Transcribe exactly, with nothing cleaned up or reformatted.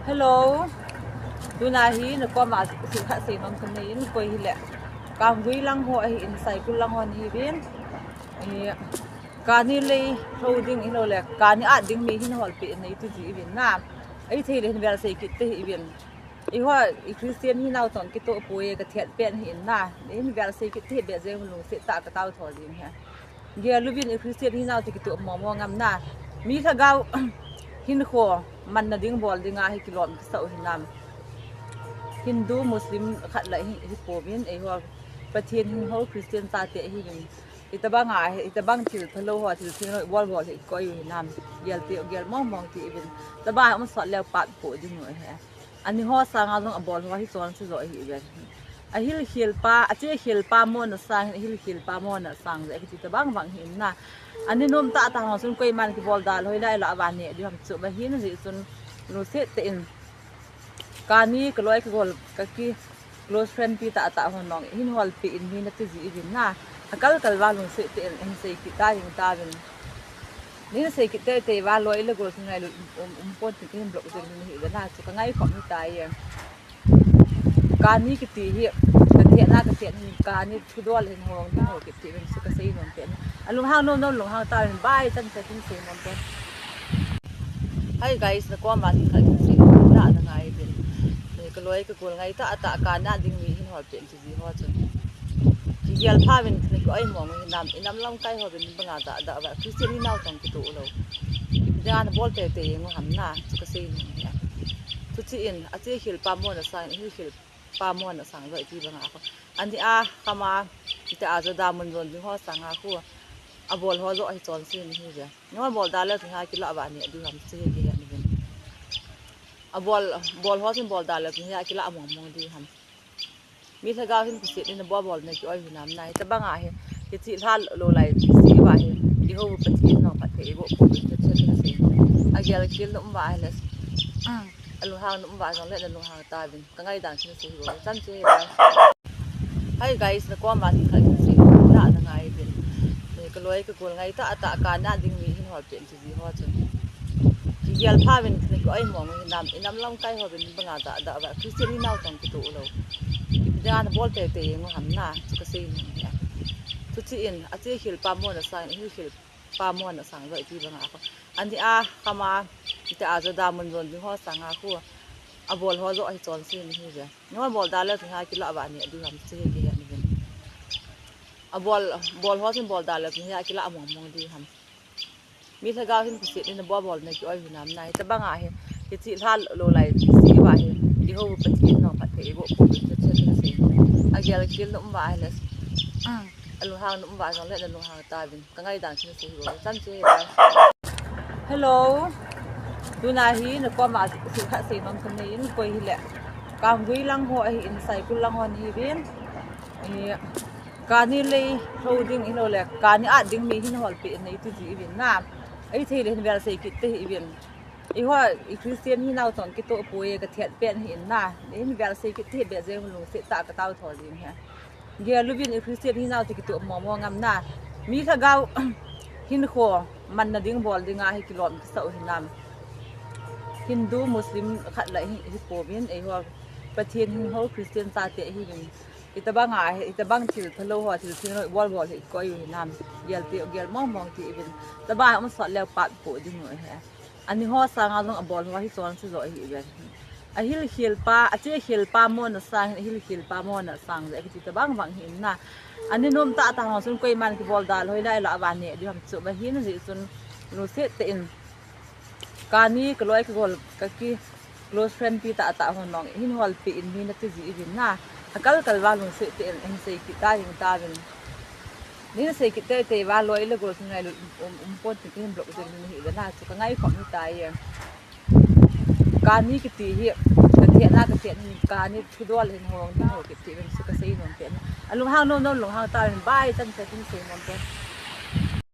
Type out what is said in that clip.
Hello. Tuna hi nakoma thil khat seinom kanei in, koi hile Kanggui lang ho ahin, Saikul lang ho nahiuvin. Eh, kani lei lou ding hilou le, kani at ding mi hin holpeh in nei tu ji uvin na. Ahithei le hin vel sei kit te hih uvin. Eiho i Christian hinau tong kitoh poi, ka thiat pen hi in na. Hin vel sei kit te hih beh jeng, lungset tah a ka tao tho jing hi. Gel uvin, i Christian hinau te kitoh momo ngam na. Mi lhagao hinkho manna ding bol dinga hi kilom kisa u hinam. Hindu, Muslim khat la hi, hi pouvin, eiho Pathen hing ho Christian chate hi vin. Itabang a, itabang thil phalou ho, thil thil ho, bol bol hi koi u hinam. Gel te, gel mong mong ti uvin. Tabang um sot leu pat po ding u hi. Ani ho sanga jong abol ho hi chonse jo hi uvin. Ahil khel pa, ache khel pa mona sang, ahil khel pa mona sang je kiti tabang bang hi in na. Ani nom tah tah ho chun koiman kibol dal hoi lai lo, ava ne diu ham chu ba hin ji chun lungset tah in. Kani ka loi ka gol ka ki close friend pi tah tah ho nong hin holpeh in mi nati ji uvin na. Akal kal va lungset tah in hin sei kit ta jing tauvin. Nin sei kit tei tei va, loi le gol ngai lut um, um pon tin hin block jeng ni hi na, chu ka ngai khom hi tai. Kani kiti hi, ka thiat na ka thiat hi, kani thudol hin hong, hin ho kiti uvin chu ka seinom pen. Alunghang nom nom lunghang tauvin, bai chan chan hin seinom pen. Hi guys, nakoma thil khat seinom na, na ngai uvin. Ka loi ka gol ngai tah tah, kani at ding mi hin holpeh in ti ji ho chun. Kigel pha uvin, na ki oi mong u hinam, inam lamkai ho vin banga da da va, Christian hinau tong kitoh lou. Ipi dinga nabol tei tei jeng u ham na, chu ka seinom hi. Chuche in, ache khel pa mona sang, ahil khel pa mona sang jo iti banga kho. Ani a, kama, ite a jo da mun jon ding ho sanga khu. Abol ho jo hi chonse ni hi ve. Nabol dal le, hi a kila ava ne diu ham, chu hi kihet uvin. Abol, bol ho chun bol dal le, hi a kila mong mong diu ham. Mi lhagao hin khusit in abol bol na ki oi u hinam na, hitabang a hi, hiche lha lou lai si va hi, eiho Pathen nong phatthei eiboh pou vin, chu chu ka sei. Agel kel na um va hile, alunghang na um va jong le na lunghang tauvin, ka ngaidan chu sei hi bou chan chu hi. Hi guys, nakoma thil khat seinom na, na ngai uvin. Ka loi ka gol ngai tah tah, kani at ding mi hin holpeh in ti ji ho chun. Kigel pha uvin, na ki oi mong u hinam, inam lamkai ho vin banga da da va, Christian hinau tong kitoh lou. Ipi dinga nabol tei tei jeng u ham na, chu ka seinom hi. Chuche in, ache khel pa mona sang, ahil khel pa mona sang jo iti banga kho. Ani a, kama, ite a jo da mun jon ding ho sanga khu. Abol ho jo hi chonse ni hi ve. Nabol dal le, hi a kila ava ne diu ham, chu hi kihet uvin. Abol, bol ho chun bol dal le, hi a kila mong mong diu ham. Mi lhagao hin khusit in abol bol na ki oi u hinam na, hitabang a hi, hiche lha lou lai si va hi, eiho Pathen nong phatthei eiboh pou vin, chu chu ka sei. Agel kel na um va hile, alunghang na um va jong le na lunghang tauvin, ka ngaidan chu sei hi bou chan chu hi. Hello. Tuna hi nakoma thil khat seinom kanei in, koi hile Kanggui lang ho ahin, Saikul lang ho nahiuvin. Eh, kani lei lou ding hilou le, kani at ding mi hin holpeh in nei tu ji uvin na. Ahithei le hin vel sei kit te hih uvin. Eiho i Christian hinau tong kitoh poi, ka thiat pen hi in na. Hin vel sei kit te hih beh jeng, lungset tah a ka tao tho jing hi. Gel uvin, i Christian hinau te kitoh momo ngam na. Mi lhagao hinkho manna ding bol dinga hi kilom kisa u hinam. Hindu, Muslim khat la hi, hi pouvin, eiho Pathen hing ho Christian chate hi vin. Itabang a hi, itabang thil phalou ho, thil thil ho, bol bol hi koi u hinam. Gel te, gel mong mong ti uvin. Tabang um sot leu pat po ding u hi. Ani ho sanga jong abol ho hi chonse jo hi uvin. Ahil khel pa, ache khel pa mona sang, ahil khel pa mona sang je kiti tabang bang hi in na. Ani nom tah tah ho chun koiman kibol dal hoi lai lo, ava ne diu ham chu ba hin ji chun lungset tah in. Kani ka loi ka gol ka ki close friend pi tah tah ho nong hin holpeh in mi nati ji uvin na. Akal kal va lungset tah in hin sei kit ta jing tauvin. Nin sei kit tei tei va, loi le gol ngai lut um, um pon tin hin block jeng ni hi ve na, chu ka ngai khom hi tai. Kani kiti hi, ka thiat na ka thiat hi, kani thudol hin hong, hin ho kiti uvin chu ka seinom pen. Alunghang nom nom lunghang tauvin, bai chan chan hin seinom pen.